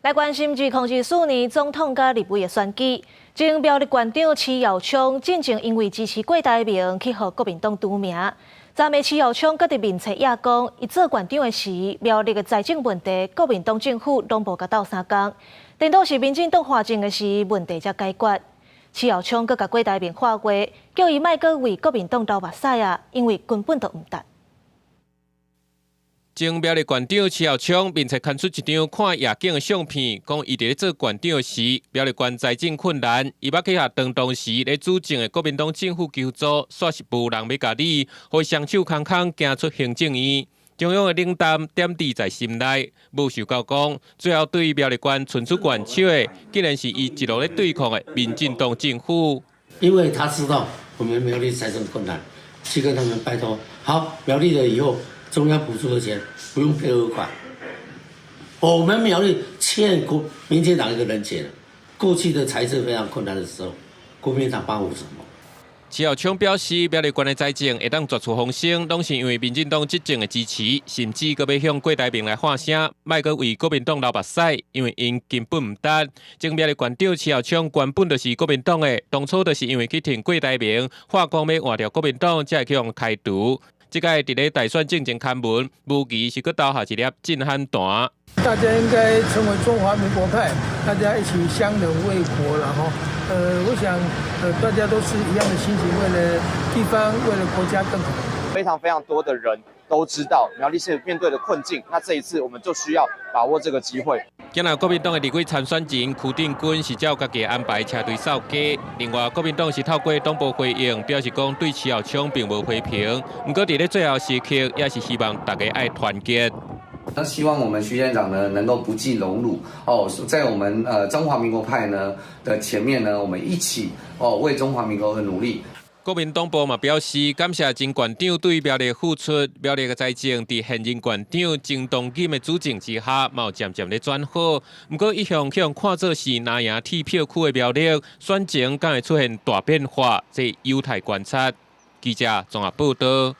來關心2024年總統佮立委的選舉，前苗栗縣長徐耀昌進前因為支持郭台銘去予國民黨除名。昨暝徐耀昌閣佇面冊也講，伊做縣長的時，苗栗的財政問題，國民黨政府攏無共鬥相共，顛倒是民進黨執政的時，問題才解決。徐耀昌閣共郭台銘喊話，叫伊莫閣為國民黨流目屎啊，因為根本就毋值。前苗栗縣長徐耀昌面冊刊出一張看夜景的相片，講伊佇咧做縣長時，苗栗縣財政困難，伊捌去共當時咧主政的國民黨政府求助，煞是無人欲共理，予伊雙手空空行出行政院。中央的冷淡點滴在心內，無想到講，最後對苗栗縣伸出援手的，竟然是伊一路咧對抗的民進黨政府。因為他知道我們苗栗財政困難，去跟他們拜託，好，苗栗的以後，中央補助的錢不用配額款，我們苗栗欠國民進黨一個人情。過去的財政非常困難的時候，國民黨幫我什麼？徐耀昌表示，苗栗縣的財政會當絕處逢生，攏是因為民進黨執政的支持，甚至閣欲向郭台銘來喊聲，莫閣為國民黨流目屎，因為𪜶根本毋值。前苗栗縣長徐耀昌原本就是國民黨的，當初就是因為去挺郭台銘，話講欲換掉國民黨，才會去予開除。這擺佇咧大選進前刊文，無疑是閣投下一粒震撼彈。大家應該成為中華民國派，大家一起相忍為國了哈。我想，大家都是一樣的心情，為了地方，為了國家更好。非常非常多的人都知道苗栗縣面對的困境，那這一次我們就需要把握這個機會。今日國民黨的立委參選人邱定軍是照家己安排車隊掃街。另外，國民黨是透過黨部回應，表示講對徐耀昌並無批評。毋過佇咧最後時刻，也是希望大家愛團結。那希望我們徐縣長呢，能夠不計榮辱哦，在我們中華民國派呢的前面呢，我們一起哦為中華民國而努力。國民黨部嘛表示感謝前縣長對苗栗付出，苗栗的財政佇現任縣長曾東錦的主政之下，嘛有漸漸咧轉好。毋過一向予人看做是藍營鐵票區的苗栗，選情敢會出現大變化，這有待觀察。記者綜合報道。